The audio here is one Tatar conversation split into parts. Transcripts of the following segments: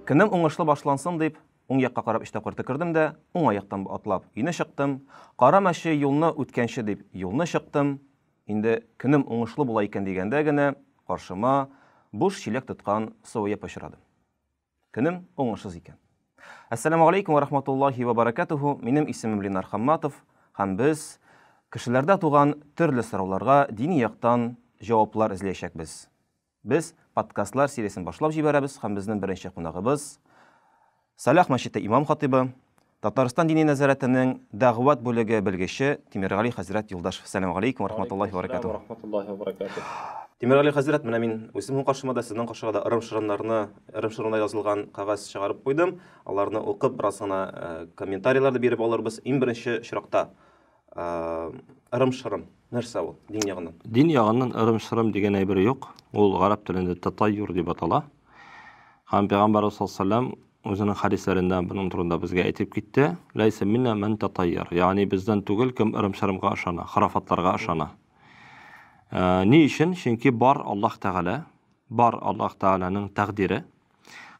Көнем уңышлы башлансын дип, уң якка карап өч тапкыр төкердем дә, уң аяктан атлап өйне чыктым. Кара мәче юлны үткәнче дип, юлны чыктым. Инде көнем уңышлы була икән дигәндә генә, каршыма буш чиләк тоткан Сәвия апа очрады. Көнем уңышсыз икән. Әссәламу алейкум ва рахматуллахи ва баракатуху. Минем исемем Ленар Хамматов һәм без кешеләрдә туган төрле сорауларга дини яктан җаваплар эзләячәкбез. Без подкастлар сериясен башлап җибәрәбез һәм безнең беренче кунагыбыз Салях мәчете имам хатибы, Татарстан дини нәзарәтенең дәгъват бүлеге белгече Тимергали хәзрәт Юлдашев. Сәлам алейкум ва рахматуллахи ва баракатуһ. Рахматуллахи ва баракатуһ. Тимергали хәзрәт, менә мин үземнең каршыма да, сезнең каршыга да ырым-шырымнарны, ырым-шырымда язылган кәгазь чыгарып куйдым. Аларны укып, бераз гына э, комментарийлар да биреп алырбыз. Иң беренче очракта э, ырым-шырым нәрсә ул дин ягыннан? Дин ягыннан ырым-шырым дигән әйбер юк. Ул гарәп телендә татайюр дип атала. Һәм Пәйгамбәрбез саллаллаһу алейһи ва үзенең хәдисләрендә моның турында безгә әйтеп китте. Ләйсә минна ман татайяр. Ягъни бездән түгел, кем ырым-шырымга ышана, хорафатларга ышана. Э, ни өчен? Чөнки бар Аллаһ Тәгалә, бар Аллаһ Тәгаләнең тәкъдире.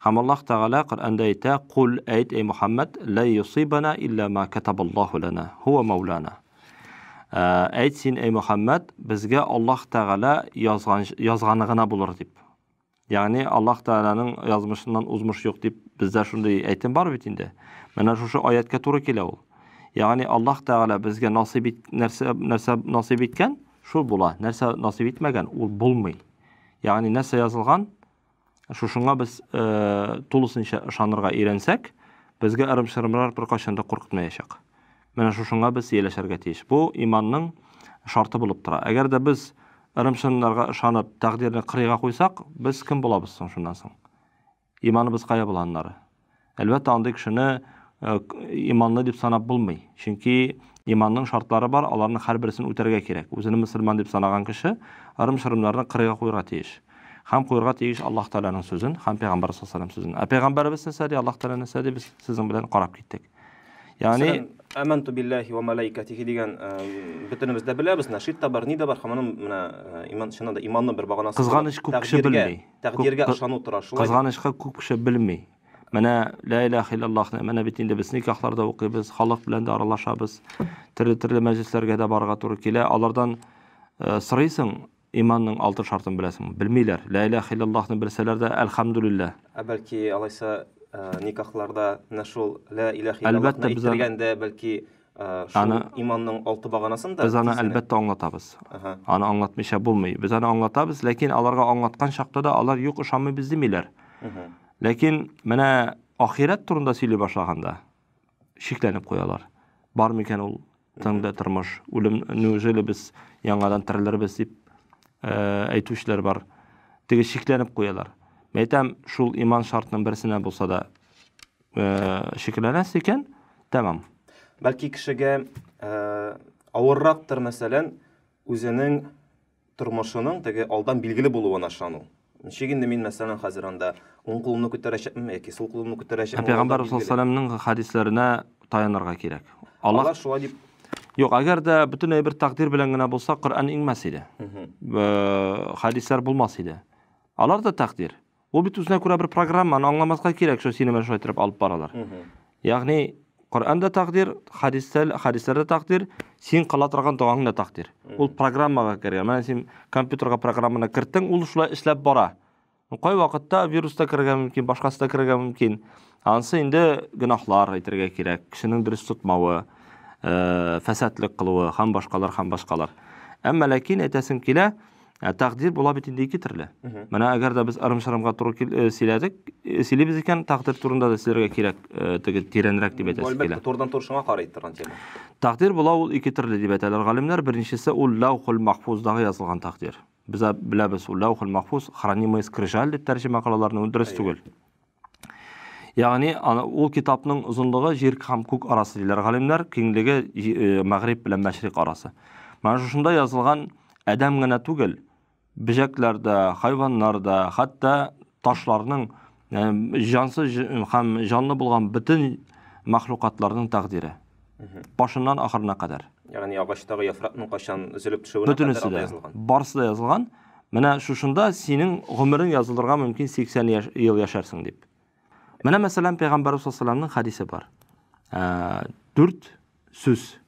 Һәм Аллаһ Тәгалә Коръәндә әйтә: "Кул әйт, эй Мухаммад, ла юсибана илля ма катабаллаһу лана, хуа маулана." Э, әйт син, эй Мухаммад, безгә Аллаһ Тәгалә язган язганы гына булыр дип. Ягъни Аллаһ Тәгаләнең язмышыннан узмыш юк дип бездә шундый әйтем бар бит инде. Менә шушы аяткә туры килә ул. Ягъни Аллаһ Тәгалә безгә насыйп ит, нәрсә нәрсә насыйп иткән, шул була. Нәрсә насыйп итмәгән, ул булмый. Ягъни нәрсә язылган, шушыңа без э, тулысынча ышанырга өйрәнсәк, безгә ырым-шырымнар беркайчан да куркытмаячак. Менә шушыңа без ияләшергә тиеш. Бу иманның шарты булып тора. Әгәр дә без ырым-шырымнарга ышанып, тәкъдирне кырыйга куйсак, без кем булабыз соң шуннан соң? Иманыбыз кая була аннары? Әлбәттә, андый кешене э, иманлы дип санап булмый. Чөнки иманның шартлары бар, аларның һәрберсен үтәргә кирәк. Үзен мөселман дип санаган кеше ырым-шырымнарны кырыйга куярга тиеш. Һәм куярга тиеш Аллаһ Тәгаләнең сүзен һәм Пәйгамбәр саллаллаһу алейһи сүзен. Ә пәйгамбәребез нәрсә ди, Аллаһ Тәгалә нәрсә ди, без сезнең белән карап киттек. Ягъни Аманту биллаһи ва малаикатихи дигән э, бөтенебез дә беләбез, нашид та бар, ни дә бар, һәм аның менә э, иман чыннан да иманның бер баганасы. Кызганыч күп кеше белми. Тәкъдиргә ышану тора шулай. Кызганычка күп кеше белми. Менә ла илаһа иллаллаһны, менә бит инде без никахларда укыйбыз, халык белән дә аралашабыз. Төрле-төрле мәҗлесләргә дә барырга туры килә. Алардан э, сорыйсың, Иманның алты шартын беләсеңме? Белмиләр. Лә иләһә иллаллаһны белсәләр дә, әлхәмдүлилләһ. Ә бәлки алайса э, никахларда менә шул лә иләһә иллаллаһны әйттергәндә, бәлки э, шул аны, иманның алты баганасын да без аны әлбәттә аңлатабыз. Ага. Аны аңлатмыйча булмый. Без аны аңлатабыз, ләкин аларга аңлаткан чакта да алар юк ышанмыйбыз димиләр. Ләкин менә ахирәт турында сөйли башлаганда шикләнеп куялар. Бар микән ул тыңда тормыш, үлем, неужели без яңадан терелербез дип э, әйтүчеләр бар. Теге шикләнеп куялар. Мен әйтәм, шул иман шартының берсенә булса да э, шикләнәсез икән, тәмам. Бәлки кешегә э, авыррактыр, мәсәлән, үзенең тормышының теге алдан билгеле булуына ышану. Ничек инде мин, мәсәлән, хәзер анда уң кулымны күтәрәчәкмен яки сул кулымны күтәрәчәкмен? Пәйгамбәр саллаллаһу хәдисләренә таянырга кирәк. Аллаһ шулай дип Юк, әгәр дә бөтен әйбер тәкъдир белән генә булса, Коръән иңмәс иде. Хәдисләр булмас иде. Алар да тәкъдир. Ул бит үзенә күрә бер программа, аны аңламаска кирәк, шул сине менә шулай итеп алып баралар. Ягъни Коръән дә тәкъдир, хәдисләр, хәдисләр дә тәкъдир, син кыла торган догаң да тәкъдир. Ул программага кергән. Менә син компьютерга программаны керттең, ул шулай эшләп бара. Кай вакытта вирус та керергә мөмкин, башкасы да керергә мөмкин. Ансы инде гөнаһлар әйтергә кирәк, кешенең дөрес тотмавы, э, фәсадлык кылуы һәм башкалар һәм башкалар. Әмма ләкин әйтәсем килә, Ә тәкъдир була бит инде ике төрле. Менә әгәр дә без ырым-шырымга туры кил, э, сөйләдек, э, сөйлибез икән, тәкъдир турында да сөйләргә кирәк, э, теге тирәнрәк дип әйтәсе килә. Әлбәттә, турыдан-туры шуңа карый торган тема. Тәкъдир була ул ике төрле дип әйтәләр галимнәр. Беренчесе ул ләүхул махфуздагы язылган тәкъдир. Без беләбез, ул ләүхул махфуз хранимая скрижаль дип тәрҗемә кылалар, но дөрес түгел. Ягъни аны ул китапның озынлыгы җир һәм күк арасы диләр галимнәр, киңлеге э, мәгъриб белән мәшрик арасы. Менә шушында язылган адәм генә түгел, бөҗәкләр дә, хайваннар да, хәтта ташларның э, җансыз һәм җанлы булган бөтен мәхлукатларның тәкъдире. Башыннан ахырына кадәр. Ягъни агачтагы яфракның кайчан өзелеп төшүенә кадәр анда язылган. Барысы да язылган. Менә шушында синең гомерең язылырга мөмкин 80 яшь, ел яшәрсең дип. Менә мәсәлән, Пәйгамбәрбез саллаллаһу алейһи хәдисе бар. Дүрт сүз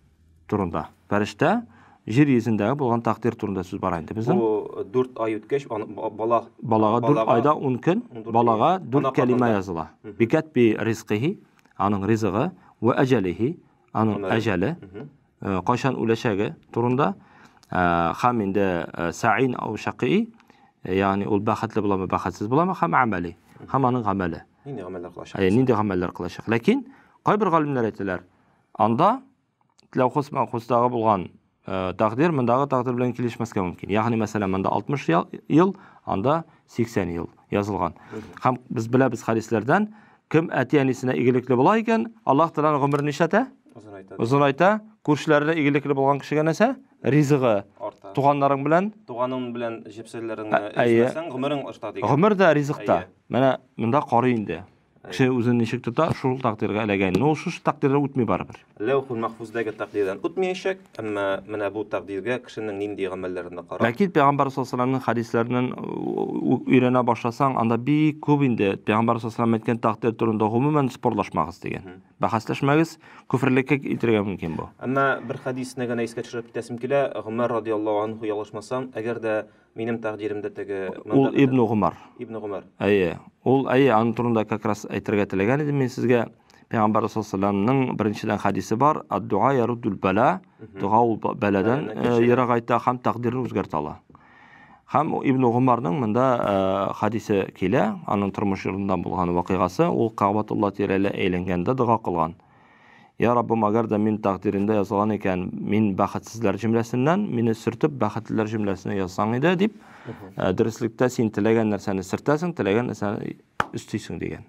турында. Фәрештә җир йөзендәге булган тәкъдир турында сүз бара инде безнең. Бу 4 ай үткәч, бала балага 4 айда 10 көн, балага 4 кәлимә языла. Бикәт би ризкыһи, аның ризыгы, вә әҗәлиһи, аның әҗәле, кайчан үләчәге турында, һәм инде саин ау шакый, ягъни ул бәхетле буламы, бәхетсез буламы, һәм амәли, һәм аның гамәле. Нинди гамәлләр кылачак? Нинди гамәлләр кылачак? Ләкин кайбер галимнәр әйтәләр, анда Ләүхус Мәхфузтагы булган тәкъдир мондагы тәкъдир белән килешмәскә мөмкин. Ягъни, мәсәлән, монда 60 ел, анда 80 ел язылган. Һәм без беләбез хәдисләрдән, кем әти-әнисенә игелекле була икән, Аллаһ Тәгаләнең гомерен нишләтә? Озынайта. Озынайта. Күршеләренә игелекле булган кешегә нәрсә? Ризыгы. Арта. Туганнарың белән? Туганың белән җепселләреңне өзмәсәң, гомерең арта дигән. Гомер дә ризыкта. Менә монда карый инде. Кеше үзен ничек тота, шул тәкъдиргә эләгә. Но ул шушы тәкъдирдән үтми барыбер. Ләүхул Мәхфуздагы тәкъдирдән үтмәячәк, әмма менә бу тәкъдиргә кешенең нинди гамәлләренә карап. Ләкин Пәйгамбәр саллаллаһу алейһи ва сәлләмнең хәдисләреннән өйрәнә башласаң, анда бик күп инде Пәйгамбәр саллаллаһу алейһи ва сәлләм әйткән тәкъдир турында гомумән спорлашмагыз дигән. Бәхәсләшмәгез, күферлеккә китерергә мөмкин бу. Әмма бер хәдисне генә искә төшереп китәсем килә, Гомәр радиаллаһу анһу ялгышмасам, әгәр дә Минем тәкъдиремдә теге Ул Ибн Гумар. Ибн Гумар. Әйе. Ул әйе, аның турында как раз әйтергә теләгән идем мин сезгә. Пәйгамбәр саллаллаһу беренчедән хәдисе бар, ад-дуа яруддул бала. Дога ул бәладән ерагайта һәм тәкъдирне үзгәртә ала. Һәм Ибн Гумарның монда хәдисе килә, аның тормыш юлыннан булган вакыйгасы, ул Кәгъбәтулла тирәле әйләнгәндә дога кылган. Я Раббым, әгәр дә мин тәкъдирендә язылган икән, мин бәхетсезләр җөмләсеннән, мине сөртеп, бәхетлеләр җөмләсенә язсаң иде, дип, дөреслектә син теләгән нәрсәне сөртәсең, теләгән нәрсәне өстисең дигән.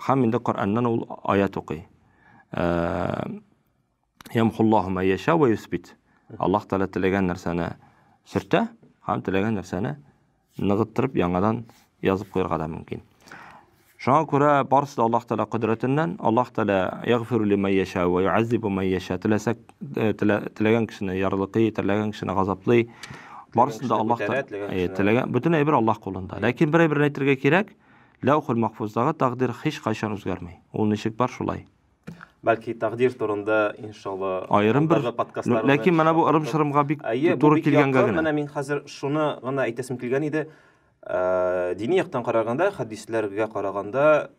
Һәм инде Коръәннән ул аят укый. Ямхуллаху ма яша ва юсбит. Аллаһ Тәгалә теләгән нәрсәне сөртә һәм теләгән нәрсәне ныгыттырып яңадан язып куярга да мөмкин. Шуңа күрә барысы да Аллаһ Тәгалә кодрәтеннән, Аллаһ Тәгалә ягфиру лиман яша ва юазибу ман яша. Теләсә теләгән кешене ярлыкый, теләгән кешене газаплый. Барысын да Аллаһ Тәгалә теләгән, бөтен әйбер Аллаһ кулында. Ләкин бер әйберне әйтергә кирәк, Ләүхул Махфуздагы тәкъдир һич кайчан үзгәрми. Ул ничек бар, шулай. Бәлки тәкъдир турында иншалла аерым бер подкастлар. Ләкин менә бу ырым-шырымга бик туры килгәнгә генә. Менә мин хәзер шуны гына әйтәсем килгән иде. Дини яктан караганда, хәдисләргә караганда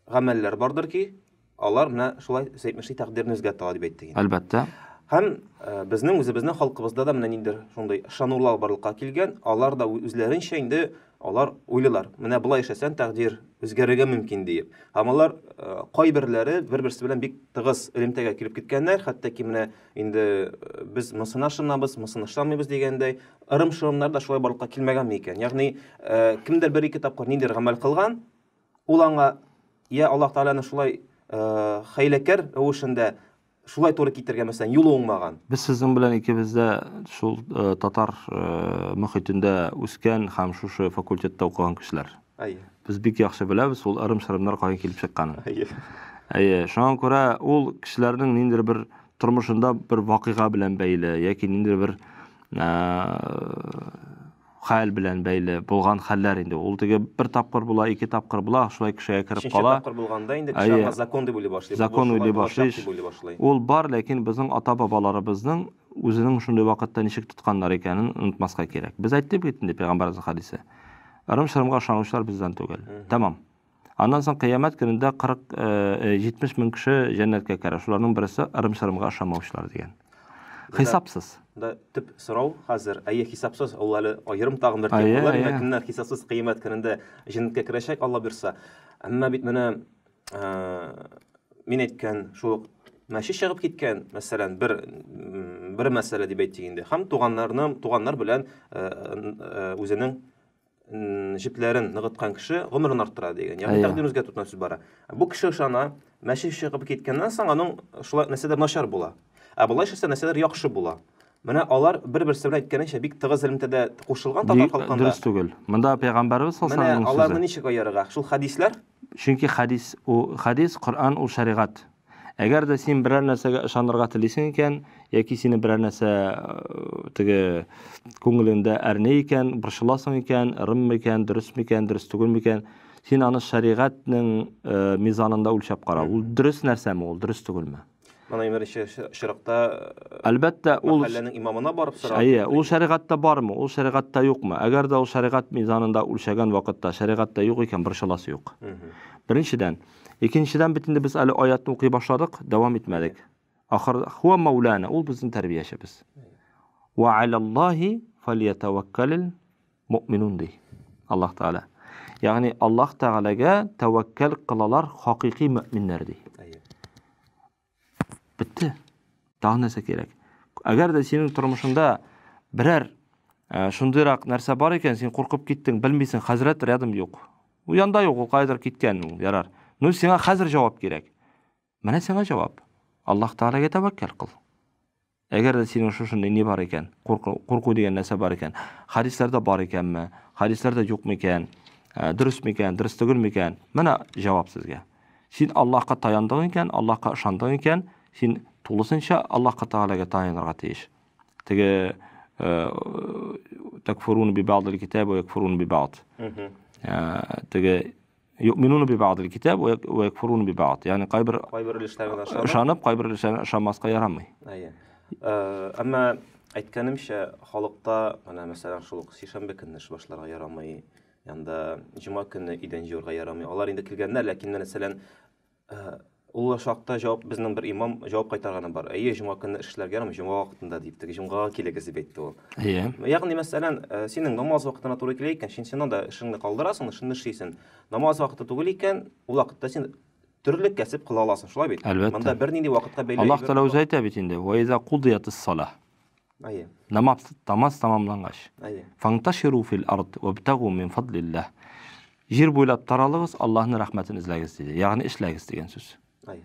гамәлләр бардыр ки, алар менә шулай сез әйтмешли тәкъдирне үзгәртә ала дип әйттек. Әлбәттә. Һәм безнең үзебезнең халкыбызда да менә ниндидер шундый ышанулар барлыкка килгән, алар да үзләренчә инде алар уйлыйлар. Менә болай эшләсәң, тәкъдир үзгәрергә мөмкин диеп. Һәм алар кайберләре бер-берсе белән бик тыгыз элемтәгә килеп киткәннәр, хәтта ки менә инде без монысына ышанабыз, монысына ышанмыйбыз дигәндәй, ырым-шырымнар да шулай барлыкка килмәгәнме икән? Ягъни, кемдер бер-ике тапкыр ниндидер гамәл кылган, ул аңа я Аллаһ Тәгаләнең шулай хәйләкәр рәвешендә шулай туры китергән, мәсәлән, юлы уңмаган. Без сезнең белән икебез дә шул татар мөхитендә үскән һәм шушы факультетта укыган кешеләр. Әйе. Без бик яхшы беләбез ул ырым-шырымнар каян килеп чыкканын. Әйе. Әйе, шуңа күрә ул кешеләрнең ниндидер бер тормышында бер вакыйга белән бәйле яки ниндидер бер хәл белән бәйле булган хәлләр инде. Ул теге бер тапкыр була, ике тапкыр була, шулай кешегә кереп Өченче кала. тапкыр булганда инде кеше аңа закон дип уйлый башлый. Закон уйлый башлый. Дип уйлый башлый. Ул бар, ләкин безнең ата-бабаларыбызның үзенең шундый вакытта ничек тотканнар икәнен онытмаска кирәк. Без әйттек бит инде пәйгамбәребезнең хәдисе. Ырым-шырымга ышанучылар бездән түгел. Тәмам. Аннан соң кыямәт көнендә 40 70 мең кеше җәннәткә керә. Шуларның берсе ырым-шырымга ышанмаучылар дигән. Хисапсыз. Да, төп сорау хәзер, әйе, хисапсыз, ул әле аерым тагын бер тема булыр, инде кемнәр хисапсыз кыямәт көнендә җәннәткә керәчәк, Алла бирса. Әмма бит менә мин әйткән шул ук мәче чыгып киткән, мәсәлән, бер бер мәсьәлә дип әйтик инде. Һәм туганнарны, туганнар белән үзенең җепләрен ныгыткан кеше гомерен арттыра дигән. Ягъни тәкъдир үзгә тотына сүз бара. Бу кеше ышана, мәче чыгып киткәннән соң аның шулай нәрсәдер начар була. Ә болай эшләсә нәрсәдер яхшы була. Менә алар бер-берсе белән әйткәненчә бик тыгыз элемтәдә кушылган татар халкында. Дөрес түгел. Монда пәйгамбәрбез саллаллаһу алейһи Менә аларны ничек аерырга? Шул хәдисләр? Чөнки хәдис, ул хәдис, Коръән ул шәригать. Әгәр дә син берәр нәрсәгә ышанырга телисең икән, яки сине берәр нәрсә теге күңелеңдә әрни икән, борчыласың икән, ырым микән, дөрес микән, дөрес түгел микән, Син аны шәригатьнең э, мизанында үлчәп кара. Ул дөрес нәрсәме ул, дөрес түгелме? Моны иң беренче очракта э, Әлбәттә, ул мәхәлләнең имамына барып сорау. Әйе, ул шәригатьтә бармы, ул шәригатьтә юкмы? Әгәр дә ул шәригать мизанында үлчәгән вакытта шәригатьтә юк икән, борчыласы юк. Беренчедән. Икенчедән бит инде без әле аятны укый башладык, дәвам итмәдек. Ахыр хуа маулана, ул безнең тәрбиячебез. Ва алаллаһи фальятаваккалил муъминун ди Аллаһ Тәгалә. Ягъни Аллаһ Тәгаләгә тәвәккәл кылалар хакыйкый мөэминнәр ди. Бетте. Тагын нәрсә кирәк? Әгәр дә синең тормышыңда берәр э, шундыйрак нәрсә бар икән, син куркып киттең, белмисең, хәзрәт рядом юк. Ул янда юк, ул кайдыр киткән, ул ярар. Ну, сиңа хәзер җавап кирәк. Менә сиңа җавап. Аллаһ Тәгаләгә тәвәккәл кыл. Әгәр дә синең шушындый ни бар икән, курку, курку дигән нәрсә бар икән, хәдисләрдә бар икәнме, хәдисләрдә юк микән, э, дөрес микән, дөрес түгел микән? Менә җавап сезгә. Син Аллаһка таяндың икән, Аллаһка ышандың икән, син тулысынча Аллаһка Тәгаләгә таянырга тиеш. Теге э, такфурун би бa'дил китаб ва якфурун би бa'д. Э, теге Юъминуна би бa'дил китаб ва якфурун би бa'д. Ягъни кайбер кайбер өлешләренә ышанып, ышанып, кайбер өлешләренә ышанмаска ярамый. Әйе. Э, әмма әйткәнемчә, халыкта менә мәсәлән шул ук сишәмбе көнне эш башларга ярамый, янда җомга көнне өйдән җыярга ярамый. Алар инде килгәннәр, ләкин мәсәлән Э, ул чакта җавап безнең бер имам җавап кайтарганы бар. Әйе, җомга көнне эшләргә ярамый, җомга вакытында дип, теге җомгага килегез дип әйтте ул. Әйе. Ягъни мәсәлән, э, синең намаз вакытына туры килә икән, син чыннан да эшеңне калдырасың, эшеңне эшлисең. Намаз вакыты түгел икән, ул вакытта син төрле кәсеп кыла аласың, шулай бит? Әлбәттә. Монда бернинди вакытка бәйле. Аллаһ Тәгалә үзе әйтә бит инде, "Ва иза кудиятис салах". Әйе. Намаз, намаз тамамлангач. Әйе. Фанташиру фил ард вабтагу мин фадлиллаһ. Җир буйлап таралыгыз, Аллаһның рәхмәтен эзләгез диде. Ягъни эшләгез дигән сүз. Әйе.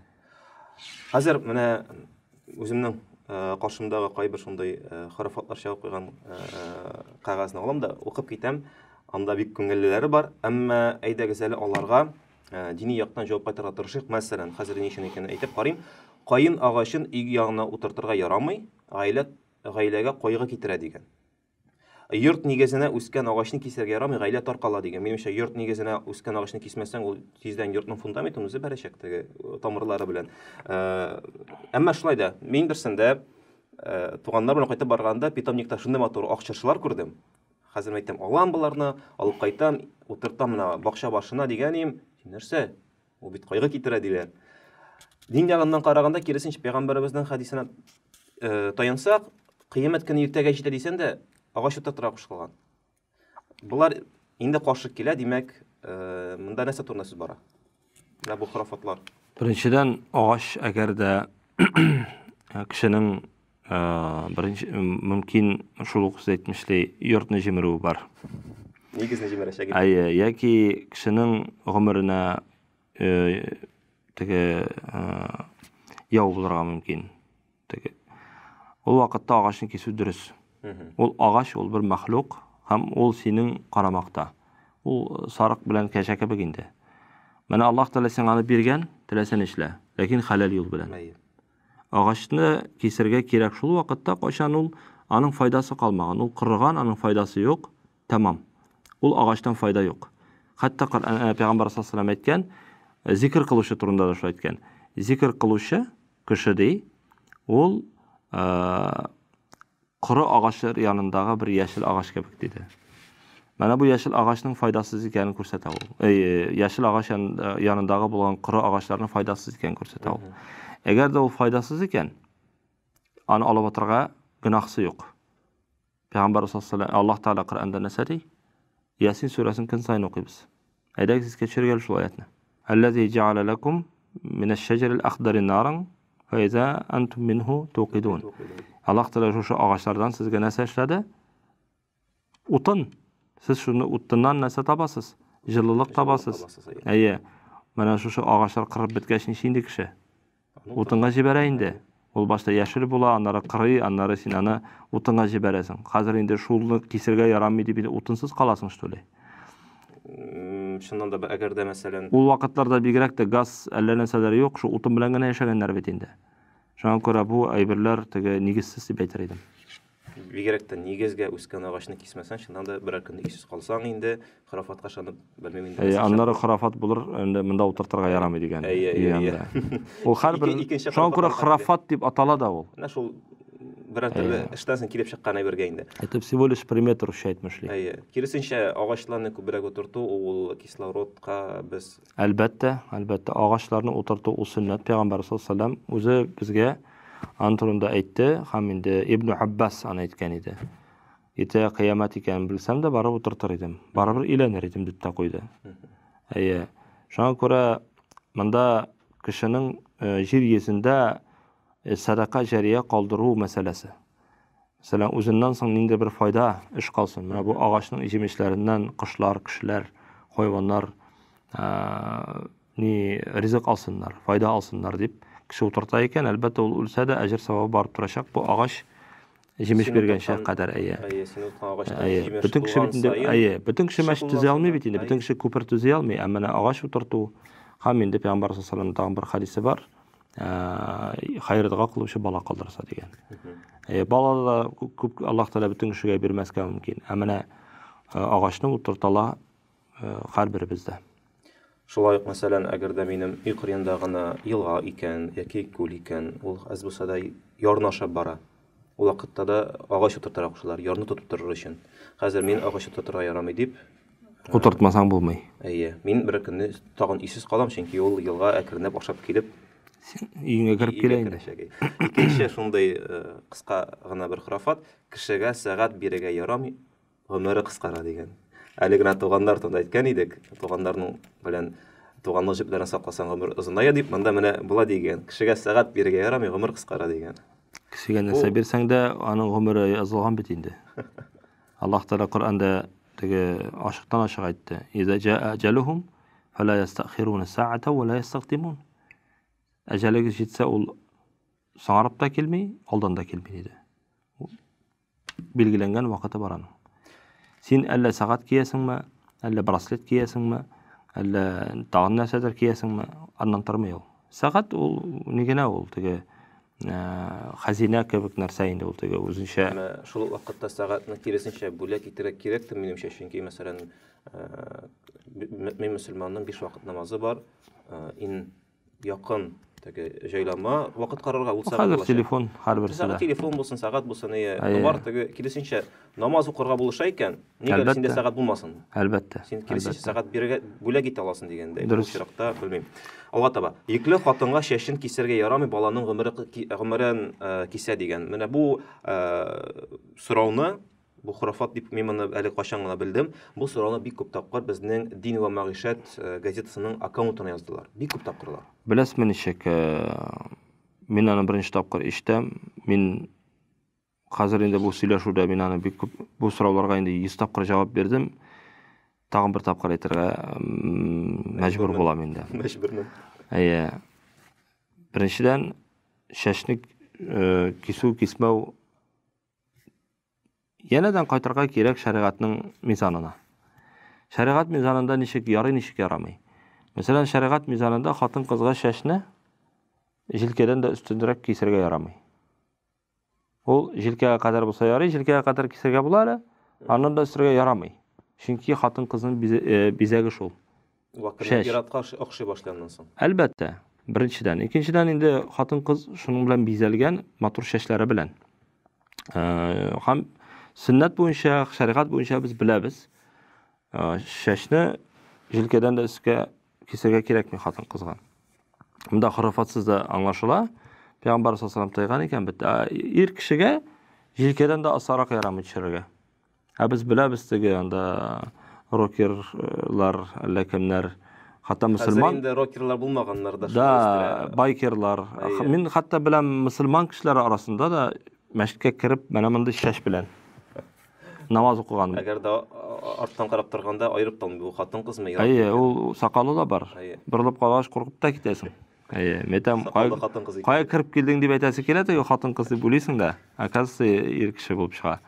Хәзер менә үземнең э, каршымдагы кайбер шундый э, хорафатлар чыгып куйган э, кәгазьне алам да укып китәм. Анда бик күңеллеләре бар, әмма әйдәгез әле аларга дини яктан җавап кайтарырга тырышыйк. Мәсәлән, хәзер ни өчен икәнен әйтеп карыйм. Каен агачын өй ягына утыртырга ярамый, гаилә гаиләгә кайгы китерә дигән. Йорт нигезенә үскән агачны кисәргә ярамый, гаилә таркала дигән. Минемчә, йорт нигезенә үскән агачны кисмәсәң, ул тиздән йортның фундаментын үзе бәрәчәк теге э, тамырлары белән. Э, әмма шулай да, мин берсендә э, туганнар белән кайтып барганда питомникта шундый матур ак чыршылар күрдем. Хәзер әйтәм, алам боларны, алып кайтам, утыртам менә бакча башына дигән идем. Нәрсә? Ул бит кайгы китерә диләр. Дин ягыннан караганда, киресенчә, пәйгамбәребезнең хәдисенә э, таянсак, кыямәт көне иртәгә җитә дисәң дә, агач утыртырга кушылган. Болар инде каршы килә, димәк, э, монда нәрсә турында сүз бара? Менә бу хорафатлар. Беренчедән, агач әгәр дә кешенең Э, беренче мөмкин шул ук сез әйтмешли йортны җимерүе бар. Нигезне җимерәчәк. Әйе, яки кешенең гомеренә э, теге э, яу булырга мөмкин. Теге. Ул вакытта агачны кисү дөрес. Ул агач ул бер мәхлук һәм ул синең карамакта. Ул сарык белән кәҗә кебек инде. Менә Аллаһ Тәгалә сиңа аны биргән, теләсә нишлә, ләкин хәләл юл белән. Әйе. Агачны кисергә кирәк шул вакытта, кайчан ул аның файдасы калмаган. Ул корыган, аның файдасы юк, тәмам. Ул агачтан файда юк. Хәтта Коръән э, Пәйгамбәр саллаллаһу алейһи әйткән, э, зикр кылучы турында да шулай әйткән. Зикр кылучы кеше ди, ул э, Коры агачлар янындагы бер яшел агач кебек, диде. Менә бу яшел агачның файдасыз икәнен күрсәтә ул. Э, яшел агач янындагы булган коры агачларның файдасыз икәнен күрсәтә ул. Әгәр дә ул файдасыз икән, аны алып атырга гөнаһсы юк. Пәйгамбәр саллаллаһу Аллаһ Тәгалә Коръәндә нәрсә ди? Ясин сүрәсен көн саен укыйбыз. Әйдәгез искә төшерик әле шул аятны. Әлләзи җәгәлә ләкум минәш-шәҗәрил әхдәри наран фәизә антум минһу туқидун. Аллаһ Тәгалә шушы агачлардан сезгә нәрсә эшләде? Утын. Сез шуны утыннан нәрсә табасыз? Җылылык табасыз. Әйе. Менә шушы агачлар кырып беткәч ничек инде кеше? Утынга җибәрә инде. Ул башта яшел була, аннары кырый, аннары син аны утынга җибәрәсең. Хәзер инде шулны кисергә ярамый дип инде утынсыз каласың, что ли? Чыннан да, әгәр дә мәсәлән, Ул вакытларда бигрәк тә газ әллә нәрсәләр юк, шул утын белән генә яшәгәннәр бит инде. Шуңа күрә бу әйберләр теге нигезсез дип әйтер идем. Бигрәк тә нигезгә үскән агачны кисмәсәң, чыннан да берәр көнне өйсез калсаң инде, хорафатка ышанып, белмим инде. Әйе, аннары хорафат булыр, инде монда утыртырга ярамый дигән. Әйе, әйе, әйе. Ул һәрбер шуңа күрә хорафат дип атала да ул. Менә шул берәр төрле эштән соң килеп чыккан әйбергә инде. Это всего лишь примета русча әйтмешли. Әйе. Киресенчә, агачларны күбрәк утырту ул кислородка без Әлбәттә, әлбәттә, агачларны утырту ул сөннәт. Пәйгамбәр саллаллаһу алейһи ва үзе безгә аның турында әйтте һәм инде Ибн Аббас аны әйткән иде. Иртәгә кыямәт икәнен белсәм дә барып утыртыр идем. Барыбер өйләнер идем дип тә куйды. Әйе. Шуңа күрә монда кешенең э, җир йөзендә э, сәдака җәрия калдыру мәсьәләсе. Мәсәлән, үзеннән соң нинди бер файда, эш калсын. Менә бу агачның җимешләреннән кошлар, кешеләр, хайваннар ни ризык алсыннар, файда алсыннар дип кеше утырта икән, әлбәттә, ул үлсә дә әҗер савабы барып торачак. Бу агач җимеш биргәнчә кадәр, әйе. Әйе, син утырткан агачтан Әйе, җимеш бөтен кеше булган бит инде, саен, әйе, бөтен кеше кеше мәчет төзи алмый бит инде, куллансын, бөтен кеше күпер төзи алмый, ә менә агач утырту һәм инде Пәйгамбәр саллаллаһу алейһи ва сәлләмнең тагын бер хәдисе бар. Хәер дога кылучы бала калдырса дигән. Бала да күп Аллаһ Тәгалә бөтен кешегә бирмәскә мөмкин. Ә менә агачны утыртала һәрберебездә. Шулай ук, мәсәлән, әгәр дә минем өй кырыенда гына елга икән яки күл икән, ул әз булса да ярны ашап бара. Ул вакытта да агач утыртырга кушалар, ярны тотып торыр өчен. Хәзер мин агач утыртырга ярамый дип Утыртмасаң булмый. Әйе, мин бер көнне тагын өйсез калам, чөнки ул елга әкренләп ашап килеп Син өеңә кереп килә инде. Икенче шундый кыска гына бер хорафат, кешегә сәгать бирергә ярамый, гомере кыскара дигән. Әле генә туганнар турында әйткән идек, туганнарның белән туганлык җепләрен сакласаң гомер озыная дип, монда менә була дигән. Кешегә сәгать бирергә ярамый, гомер кыскара дигән. Кешегә нәрсә бирсәң дә, аның гомере язылган бит инде. Аллаһ Тәгалә Коръәндә теге ачыктан ачык әйтте. Иза җаа әҗәлүһүм фәлә ястәхируна сәгата ва ла ястәкъдимун. Әҗәлегез җитсә, ул соңарып та килми, алдан да килми диде. Билгеләнгән вакыты бар аның. Син әллә сәгать киясеңме, әллә браслет киясеңме, әллә тагын нәрсәдер киясеңме, аннан тормый ул. Сәгать ул ни генә ул теге хәзинә кебек нәрсә инде ул теге үзенчә. Әмма шул ук вакытта сәгатьне киресенчә бүләк итәргә кирәктер минемчә, чөнки мәсәлән, мөэмин мөселманның биш вакыт намазы бар, ин якын теге җайланма вакыт карарга ул сәгать Хәзер телефон һәрберсе дә. Телефон булсын, сәгать булсын, әйе. Бар теге киресенчә намаз укырга булыша икән, нигә синдә сәгать булмасын? Әлбәттә. Син киресенчә сәгать бирергә бүләк итә аласың дигәндәй. Бу очракта белмим. Алга таба. Йөкле хатынга чәчен кисәргә ярамый, баланың гомере гомерен кисә дигән. Менә бу сорауны, бу хорафат дип мин моны әле кайчан гына белдем. Бу сорауны бик күп тапкыр безнең Дин вә мәгыйшәт газетасының аккаунтына яздылар. Бик күп тапкырлар. Беләсезме ничек, мин аны беренче тапкыр ишетәм. Мин Хәзер инде бу сөйләшүдә мин аны бик күп бу сорауларга инде 100 тапкыр җавап бирдем. Тагын бер тапкыр әйтергә мәҗбүр булам инде. Мәҗбүрмен. Әйе. Беренчедән, чәчне э, кисү, кисмәү янәдән кайтырга кирәк шәригатьнең мизанына. Шәригать мизанында ничек ярый, ничек ярамый. Мәсәлән, шәригать мизанында хатын-кызга чәчне җилкәдән дә өстенрәк кисергә ярамый. Ул җилкәгә кадәр булса ярый, җилкәгә кадәр кисергә була әле, аннан да өстергә ярамый. Чөнки хатын-кызның э, бизәге шул. Вакытны ир-атка охшый башлый аннан соң. Әлбәттә, беренчедән. Икенчедән инде хатын-кыз шуның белән бизәлгән, матур чәчләре белән. Э, һәм сөннәт буенча, шәригать буенча без беләбез, э, чәчне җилкәдән дә өскә кисергә кирәкми хатын-кызга. Монда хорафатсыз да аңлашыла. Пәйгамбәр саллаллаху алейһи тыйган икән бит. Ә ир кешегә җилкәдән дә асарак ярамый төшерергә. Ә без беләбез теге анда рокерлар, әллә кемнәр, хәтта мөселман. Хәзер инде рокерлар булмаганнар да. Да, байкерлар. Мин хәтта беләм мөселман кешеләре арасында да мәчеткә кереп менә мондый чәч белән намаз укыган. Әгәр дә арттан карап торганда аерып та бу хатын кызмы? Әйе, ул сакалы да бар. Борылып карагач куркып та китәсең. Әйе, мен әйтәм, кая кереп килдең дип әйтәсе килә, теге хатын кыз дип уйлыйсың да, оказывается, ир кеше булып чыга.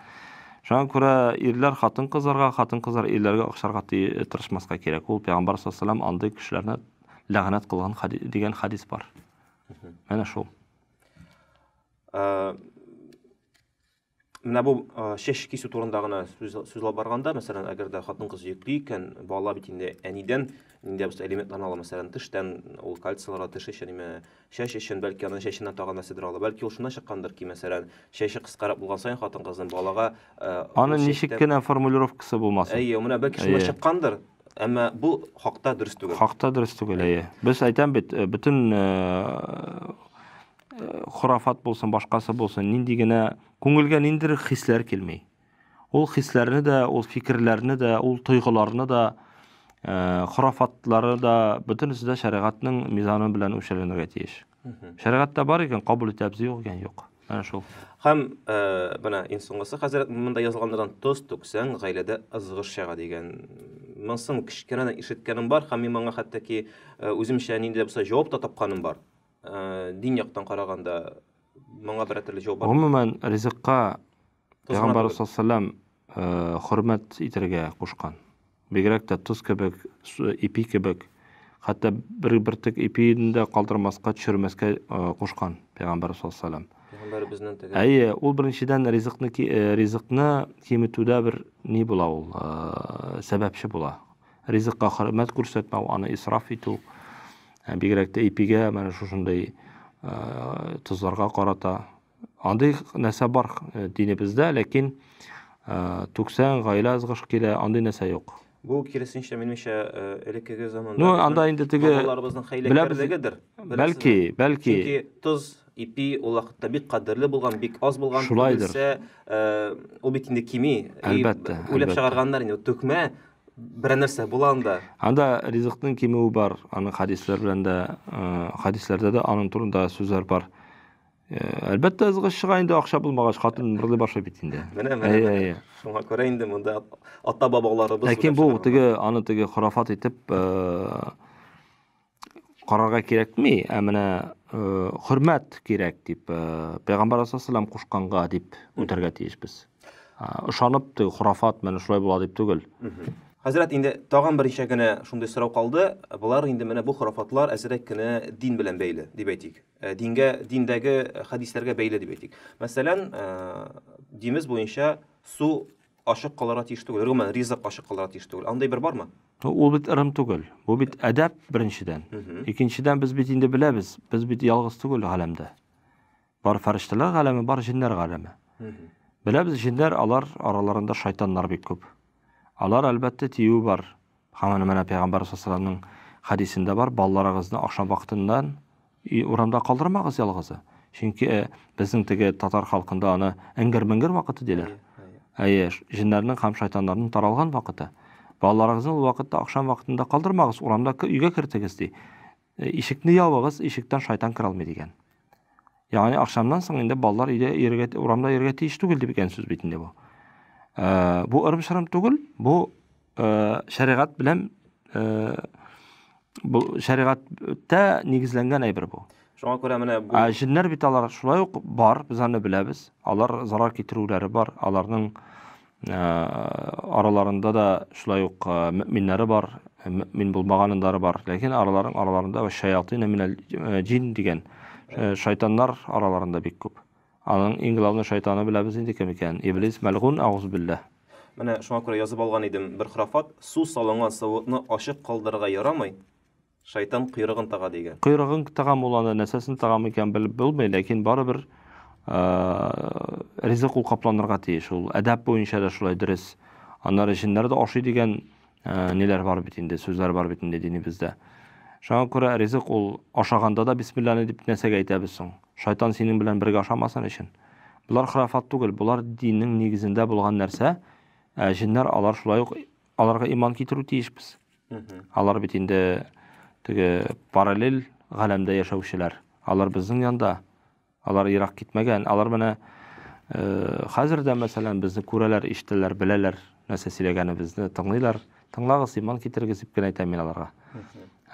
Шуңа күрә ирләр хатын кызларга, хатын кызлар ирләргә охшарга тырышмаска кирәк. Ул пәйгамбәр саллаллаху алейһи андый кешеләрне ләгънәт кылган дигән хадис бар. Менә шул. Менә бу чәч кисү турында гына сүз сүз алып барганда, мәсәлән, әгәр дә хатын-кыз йөкли икән, бала бит инде әнидән нинди дә булса элементларны ала, мәсәлән, тештән ул кальций ала, теш өчен, име, чәч өчен, бәлки аның чәченнән тагын нәрсәдер ала. Бәлки ул шуннан чыккандыр ки, мәсәлән, чәче кыскарак булган саен хатын-кызның балага Аны ничек кенә формулировкасы булмасын. Әйе, менә бәлки шуннан чыккандыр, әмма бу хакта дөрес түгел. Хакта дөрес түгел, әйе. Без әйтәм бит, бөтен хорафат булсын, башкасы булсын, нинди генә күңелгә ниндидер хисләр килми. Ул хисләрне дә, ул фикерләрне дә, ул тойгыларны да, хорафатлары да, бөтенесе дә шәригатьнең мизаны белән үлчәләнергә тиеш. Шәригатьтә бар икән, кабул итәбез, юк икән, юк. Әнә шул. Һәм менә иң соңгысы хәзер монда язылганнардан тоз түксәң, гаиләдә ызгыш чыга дигән. Монысын кечкенәдән ишеткәнем бар һәм мин моңа хәтта ки үземчә нинди дә булса җавап та тапканым бар. Дин яктан караганда моңа берәр төрле җавап бар. Гомумән, ризыкка Пәйгамбәр саллаллаху хөрмәт итәргә кушкан. Бигрәк тә тоз кебек, ипи кебек, хәтта бер бөртек ипиен дә калдырмаска, төшермәскә кушкан Пәйгамбәр саллаллаху. Пәйгамбәребезнең теге. Әйе, ул беренчедән ризыкны ризыкны киметүдә бер ни була ул, сәбәпче була. Ризыкка хөрмәт күрсәтмәү, аны исраф итү, бигрәк тә ипигә, менә шушындый тозларга карата. Андый нәрсә бар динебездә, ләкин түксәң, гаилә ызгыш килә, андый нәрсә юк. Бу киресенчә, минемчә, элеккеге заманда Ну, анда инде теге бабаларыбызның хәйләкәрлегедер. Бәлки, бәлки. Чөнки тоз, ипи ул вакытта бик кадерле булган, бик аз булган. Шулайдыр. Ул бит инде кими. Әлбәттә. Уйлап чыгарганнар инде, түкмә, берәр нәрсә була анда. Анда ризыкның кимүе бар, аның хадисләр белән дә, хадисләрдә дә аның турында сүзләр бар. Әлбәттә, ызгыш чыга инде, акча булмагач, хатын мырлый башлый бит инде. Менә, менә. Әйе, әйе. Шуңа күрә инде монда ата-бабаларыбыз Ләкин бу теге аны теге хорафат итеп карарга кирәкми, ә менә хөрмәт кирәк дип, Пәйгамбәр саллаллаху кушканга дип үтәргә тиешбез. Ышанып теге хорафат менә шулай була дип түгел. Хәзрәт, инде тагын берничә генә шундый сорау калды. Болар инде менә бу хорафатлар әзрәк кенә дин белән бәйле дип әйтик. Дингә, диндәге хәдисләргә бәйле дип әйтик. Мәсәлән, динебез буенча су ачык калырга тиеш түгел. Гомумән, ризык ачык калырга тиеш түгел. Андый бер бармы? Ул бит ырым түгел. Бу бит әдәп беренчедән. Икенчедән, без бит инде беләбез, без бит ялгыз түгел галәмдә. Бар фәрештәләр галәме, бар җиннәр галәме. Беләбез, җиннәр алар араларында шайтаннар бик күп. Алар әлбәттә тиюе бар. Һәм менә Пәйгамбәр саллаллаху хәдисендә бар, балаларыгызны ашам вакытыннан урамда калдырмагыз ялгызы. Чөнки безнең теге татар халкында аны эңгер-меңгер вакыты диләр. Әйе, җеннәрнең һәм шайтаннарның таралган вакыты. Балаларыгызны ул вакытта ахшам вакытында калдырмагыз, урамда өйгә кертегез ди. Ишекне ябыгыз, ишектән шайтан керә алмый дигән. Ягъни ахшамнан соң инде балалар өйдә йөрергә, урамда йөрергә тиеш түгел дип икән сүз бит инде бу. Бу ырым-шырым түгел, бу шәригать белән бу шәригатьтә нигезләнгән әйбер бу. Шуңа күрә менә бу Ә җеннәр бит алар шулай ук бар, без аны беләбез. Алар зарар китерүләре бар, аларның араларында да шулай ук мөминнәре бар, мөмин булмаганнары бар. Ләкин араларының араларында шаятин минәл җин дигән шайтаннар араларында бик күп. Аның иң главный шайтаны беләбез инде кем икән. Иблис мәлгун, агуз билләһ. Менә шуңа күрә язып алган идем бер хорафат, су салынган савытны ачык калдырырга ярамый, шайтан койрыгын тага дигән. Койрыгын тагам ул аны, нәрсәсен тагам икән белеп булмый, ләкин барыбер ризык ул капланырга тиеш. Ул әдәп буенча да шулай дөрес. Аннары җеннәр дә ашый дигән ниләр бар бит инде, сүзләр бар бит инде динебездә. Шуңа күрә ризык ул ашаганда да бисмилланы дип нәрсәгә әйтәбез соң? Шайтан синең белән бергә ашамасын өчен. Болар хорафат түгел, болар диннең нигезендә булган нәрсә. Ә җеннәр алар шулай ук аларга иман китерү тиешбез. Алар бит инде теге параллель галәмдә яшәүчеләр. Алар безнең янда. Алар ерак китмәгән. Алар менә хәзер дә, мәсәлән, безне күрәләр, ишетәләр, беләләр, нәрсә сөйләгәнебезне тыңлыйлар. Тыңлагыз, иман китерегез дип кенә әйтәм мин аларга.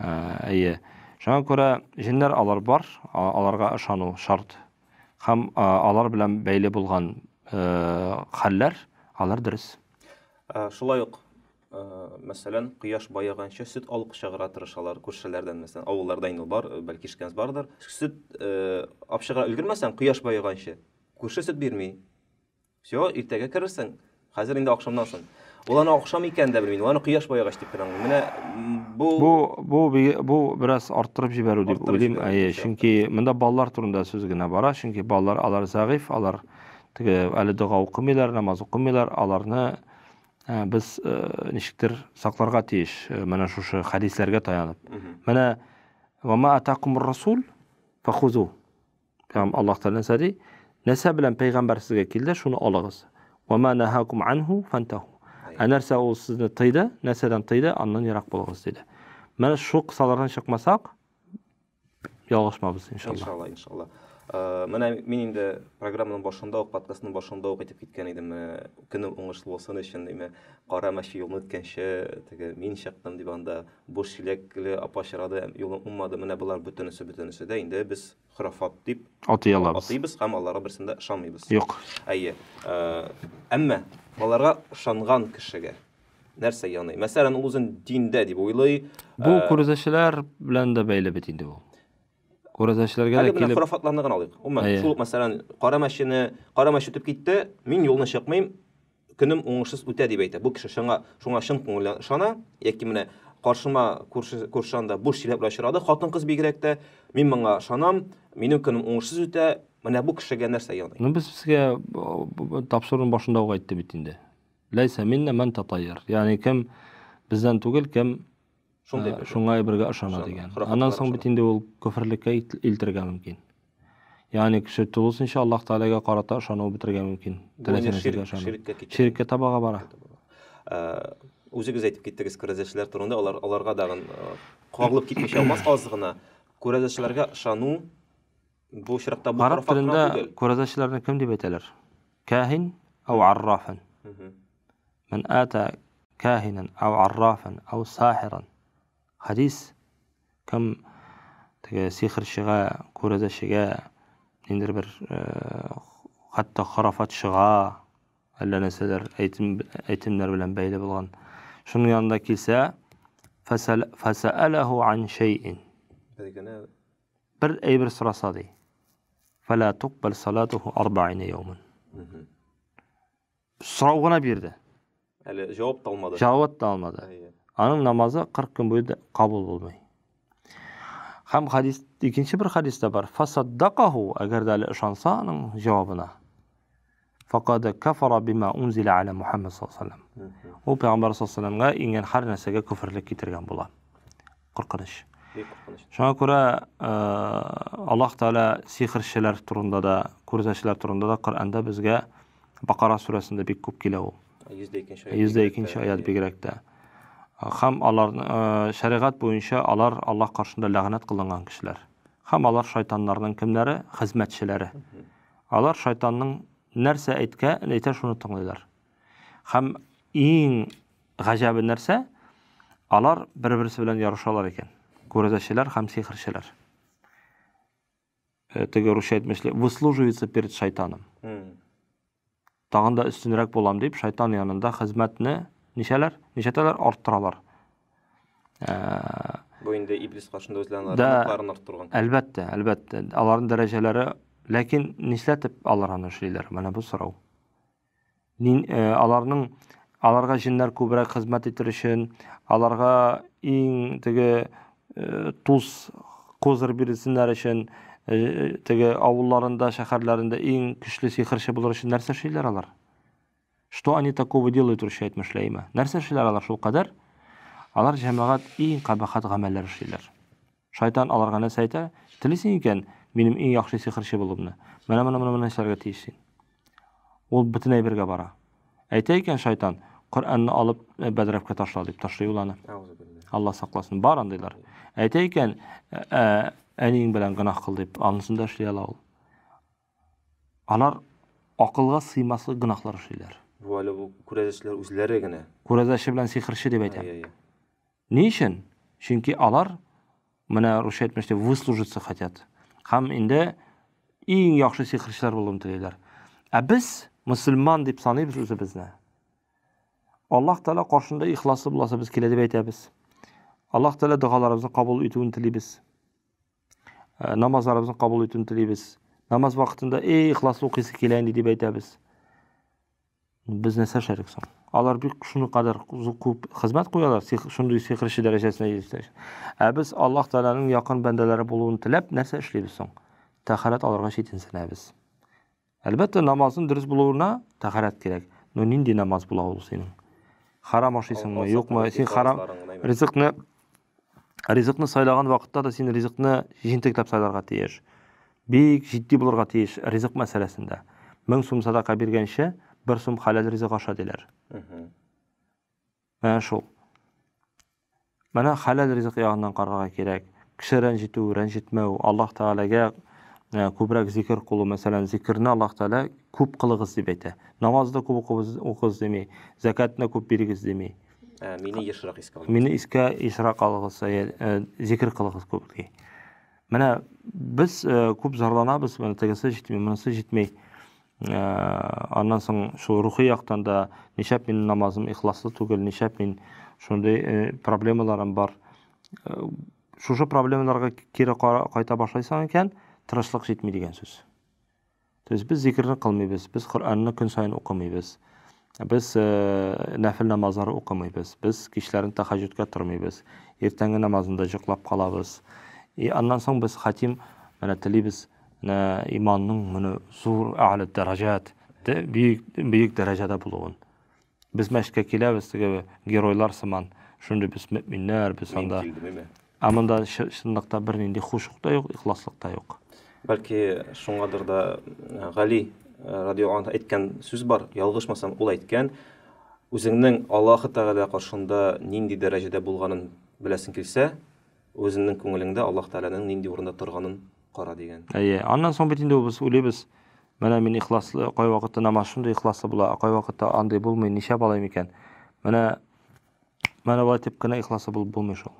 Әйе. Шуңа күрә җеннәр алар бар, аларга ышану шарт. Һәм алар белән бәйле булган хәлләр, алар дөрес. Шулай ук, мәсәлән, кояш баеганчы сөт алып чыгарга тырышалар күршеләрдән, мәсәлән, авылларда инде бар, бәлки ишеткәнегез бардыр. Сөт алып чыгарга өлгермәсәң, кояш баеганчы, күрше сөт бирми. Все, иртәгә керерсең. Хәзер инде ахшамнан соң. Ул аны ахшам икәнен дә белми, ул аны кояш баегач дип кенә аңлый. Менә бу Бу бераз арттырып җибәрү дип уйлыйм. Әйе, чөнки монда балалар турында сүз генә бара, чөнки балалар алар зәгыйф, алар теге әле дога укымыйлар, намаз укымыйлар, аларны без ничектер сакларга тиеш, менә шушы хәдисләргә таянып. Менә вама атакумур расул фахузу. Һәм Аллаһ Тәгалә нәрсә ди? Нәрсә белән пәйгамбәр сезгә килде, шуны алыгыз. Ва ма нахакум анху фантаху. Ә нәрсә ул сезне тыйды, нәрсәдән тыйды, аннан ерак булыгыз диде. Менә шул кысалардан чыкмасак, ялгышмабыз, иншалла. Иншалла, иншалла. Менә мин инде программаның башында ук, подкастның башында ук әйтеп киткән идем, көнем уңышлы булсын өчен, димә, кара мәче юлны үткәнче, теге мин чыктым дип анда буш чиләкле апа чырады, юлым уңмады. Менә болар бөтенесе, бөтенесе дә инде без хорафат дип атый алабыз. Атыйбыз һәм аларга берсен дә ышанмыйбыз. Юк. Әйе. Әмма аларга ышанган кешегә нәрсә яный? Мәсәлән, ул үзен диндә дип уйлый. Бу күрәзәчеләр белән дә бәйле бит инде ул. Күрәзәчеләргә дә килеп. Хорафатларны гына алыйк. Гомумән, шул ук мәсәлән, кара мәчене, кара мәче үтеп китте, мин юлны чыкмыйм, көнем уңышсыз үтә дип әйтә. Бу кеше шуңа, шуңа чын күңелдән ышана, яки менә каршыма күрше күрше анда буш чиләк белән очрады, хатын-кыз бигрәк тә, мин моңа ышанам, минем көнем уңышсыз үтә, менә бу кешегә нәрсә яный? Ну, без сезгә тапшыруның башында ук әйтте бит инде. Ләйсә минна ман татайяр. Ягъни кем бездән түгел, кем Шундый шуңа әйбергә ышана дигән. Аннан соң бит инде ул көферлеккә илтергә мөмкин. Ягъни кеше тулысынча Аллаһ Тәгаләгә карата ышануы бетерергә мөмкин. Теләсә нәрсәгә ышану. Ширккә табага бара. Үзегез әйтеп киттегез күрәзәчеләр турында, алар аларга дагын кагылып китмичә алмас аз гына. Күрәзәчеләргә ышану бу очракта бу Гарәп телендә күрәзәчеләрне кем дип әйтәләр? Каһин ау аррафан. Мин ата каһинан ау аррафан ау сахиран. Хадис кем теге сихерчегә, күрәзәчегә, ниндидер бер хәтта хорафатчыга, әллә нәрсәләр әйтем, әйтемнәр белән бәйле булган. Шуның янында килсә, фәсәләһу ан шәйин. Бер әйбер сораса ди. Фәлә туқбал салатуху арбаина яуман. Сорау гына бирде. Әле җавап та алмады. Җавап та алмады. Аның намазы 40 көн буе кабул булмый. Һәм хадис, икенче бер хадистә бар. Фасаддакаху, әгәр дә әле ышанса аның җавабына. Факад кафара бима унзиля аля Мухаммад саллаллаху алейһи ва саллям. Ул пәйгамбәр саллаллаху алейһи ва саллямга иңгән һәр нәрсәгә күферлек китергән була. Куркыныч. Бик куркыныч. Шуңа күрә Аллаһ Тәгалә сихерчеләр турында да, күрәзәчеләр турында да Коръәндә безгә Бакара сүрәсендә бик күп килә ул. 102 аят. 102 аят бигрәк тә. Һәм алар шәригать буенча алар Аллаһ каршында ләгънәт кылынган кешеләр. Һәм алар шайтаннарның кемнәре? Хезмәтчеләре. Алар шайтанның нәрсә әйткә, әйтә шуны тыңлыйлар. Һәм иң гаҗәбе нәрсә? Алар бер-берсе белән ярышалар икән. Күрәзәчеләр һәм сихерчеләр. Теге русча әйтмешли, выслуживается перед шайтаном. Тагын да өстенрәк булам дип, шайтан янында хезмәтне ничәләр? Ничәтәләр арттыралар. Бу инде иблис каршында үзләренең рәхмәтләрен арттырган. Әлбәттә, әлбәттә. Аларның дәрәҗәләре, ләкин нишләтеп алар аны эшлиләр? Менә бу сорау. Нин, аларның аларга җеннәр күбрәк хезмәт итер өчен, аларга иң теге туз козырь бирсеннәр өчен, теге авылларында, шәһәрләрендә иң көчле сихерче булыр өчен нәрсә эшлиләр алар? Что они такого делают, русча әйтмешләйме? Нәрсә эшлиләр алар шул кадәр? Алар җәмәгать иң кабахат гамәлләр эшлиләр. Шайтан аларга нәрсә әйтә? Телисең икән, минем иң яхшы сихерче булуымны. Менә менә менә менә эшләргә тиеш син. Ул бөтен әйбергә бара. Әйтә икән шайтан, Коръәнне алып бәдрәфкә ташла дип ташлый ул аны. Алла сакласын, бар андыйлар. Әйтә икән, әниең белән гөнаһ кыл дип, анысын да эшли ала ул. Алар акылга сыймаслык гөнаһлар эшлиләр. Бу әле бу күрәзәчеләр үзләре генә. Күрәзәче белән сихерче дип әйтәм. Ни өчен? Чөнки алар менә русча әйтмешли выслужиться хотят. Һәм инде иң яхшы сихерчеләр булуын телиләр. Ә без мөселман дип саныйбыз үзебезне. Аллаһ Тәгалә каршында ихласлы буласыбыз килә дип әйтәбез. Аллаһ Тәгалә догаларыбызны кабул итүен телибез. Намазларыбызны кабул итүен телибез. Намаз вакытында эй ихласлы укыйсы килә инде дип әйтәбез. Без нәрсә эшләдек соң? Алар бик шуны кадәр күп хезмәт куялар, шундый сихерче дәрәҗәсенә җитешә. Ә без Аллаһ Тәгаләнең якын бәндәләре булуын теләп нәрсә эшлибез соң? Тәһарәт алырга читенсенәбез. Әлбәттә, намазның дөрес булуына тәһарәт кирәк. Но нинди намаз була ул синең? Харам ашыйсыңмы, юкмы? Син харам ризыкны ризыкны сайлаган вакытта да син ризыкны җентекләп сайларга тиеш. Бик җитди булырга тиеш ризык мәсьәләсендә. 1000 сум садака биргәнче, 1 сум хәләл ризык аша диләр. Менә шул. Менә хәләл ризык ягыннан карарга кирәк. Кеше рәнҗетү, рәнҗетмәү, Аллаһ Тәгаләгә э, күбрәк зикер кылу, мәсәлән, зикерне Аллаһ Тәгалә күп кылыгыз дип әйтә. Намазны күп укыгыз, укыгыз дими, зәкәтне күп бирегез дими. Ә, мине ешрак искә алыгыз. Мине искә ешрак алыгыз, э, зикер кылыгыз күп ди. Менә без э, күп зарланабыз, менә тегесе җитми, монысы җитми. Э, аннан соң шул рухи яктан да нишләп минем намазым ихласлы түгел, нишләп мин шундый проблемаларым бар. Шушы проблемаларга кире кайта башлайсың икән, тырышлык җитми дигән сүз. То есть без зикерне кылмыйбыз, без Коръәнне көн саен укымыйбыз. Без э, нәфил намазлары укымыйбыз. Без кичләрен тәхәҗҗүдкә тормыйбыз. Иртәнге намазында йоклап калабыз. И аннан соң без хатим менә телибез, менә иманның менә зур әгълә дәрәҗәт, бөек бөек дәрәҗәдә булуын. Без мәчеткә киләбез, теге геройлар сыман. Шундый без мөэминнәр, без анда. Ә монда чынлыкта бернинди хушук та юк, ихласлык та юк. Бәлки шуңадыр да э, Гали э, радио әйткән сүз бар, ялгышмасам, ул әйткән, үзеңнең Аллаһы Тәгалә каршында нинди дәрәҗәдә булганын беләсең килсә, үзеңнең күңелеңдә Аллаһ Тәгаләнең нинди урында торганын кара дигән. Әйе, аннан соң бит инде без уйлыйбыз, менә мин ихласлы, кайвакытта намаз шундый ихласлы була, ә кайвакытта андый булмый, нишләп алайм икән? Менә менә болай дип кенә ихласлы булып булмый шул.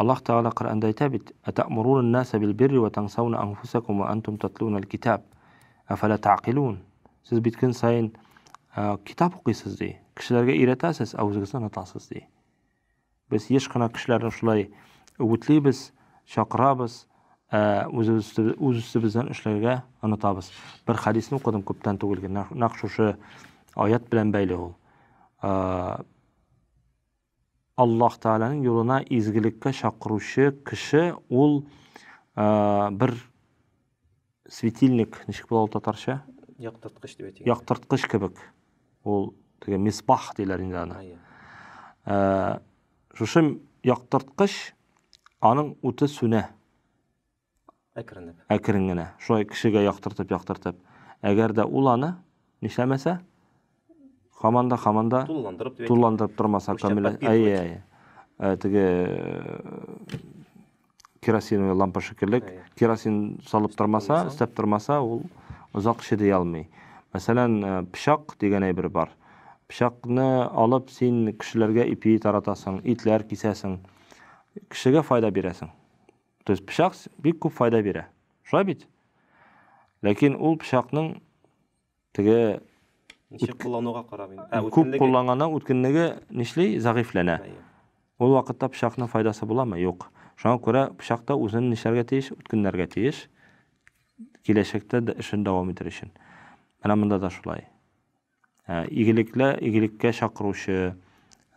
Аллаһ Тәгалә Коръәндә әйтә бит: "Атамуруна ан-наса бил-бирри ва тансауна анфусакум ва антум татлуна ал-китаб. Афала таъкилун?" Сез бит көн саен китап укыйсыз ди. Кешеләргә өйрәтәсез, ә үзегезне онытасыз ди. Без еш кына кешеләрне шулай үгетлибез, чакырабыз, ә үзебез үз өстебездән эшләргә онытабыз. Бер хәдисне укыдым күптән түгел генә, нәкъ шушы аят белән бәйле ул. Аллаһ Тәгаләнең юлына изгелеккә чакыручы кеше ул бер светильник, ничек була ул татарча? Яктырткыч дип әйтик. Яктырткыч кебек. Ул теге мисбах диләр инде аны. Шушы яктырткыч аның уты сүнә. Әкренләп. Әкрен генә. Шулай кешегә яктыртып, яктыртып. Әгәр дә ул аны нишләмәсә, һаман да, һаман да тулыландырып, дип тулыландырып тормаса, камил. Әйе, әйе. Э, теге э, керосиновый лампа шикелле, керосин салып тормаса, өстәп тормаса, ул озак чыдый алмый. Мәсәлән, э, пычак дигән әйбер бар. Пычакны алып син кешеләргә ипи таратасың, итләр кисәсең. Кешегә файда бирәсең. То есть пычак бик күп файда бирә. Шулай бит? Ләкин ул пычакның теге ничек куллануга карап инде. Ә, күп кулланганнан үткенлеге нишли? Зәгыйфьләнә. Ул вакытта пычакның файдасы буламы? Юк. Шуңа күрә пычак та үзен нишләргә тиеш? Үткенләргә тиеш. Киләчәктә дә эшен дәвам итәр өчен. Менә монда да шулай. Э, игелекле игелеккә чакыручы,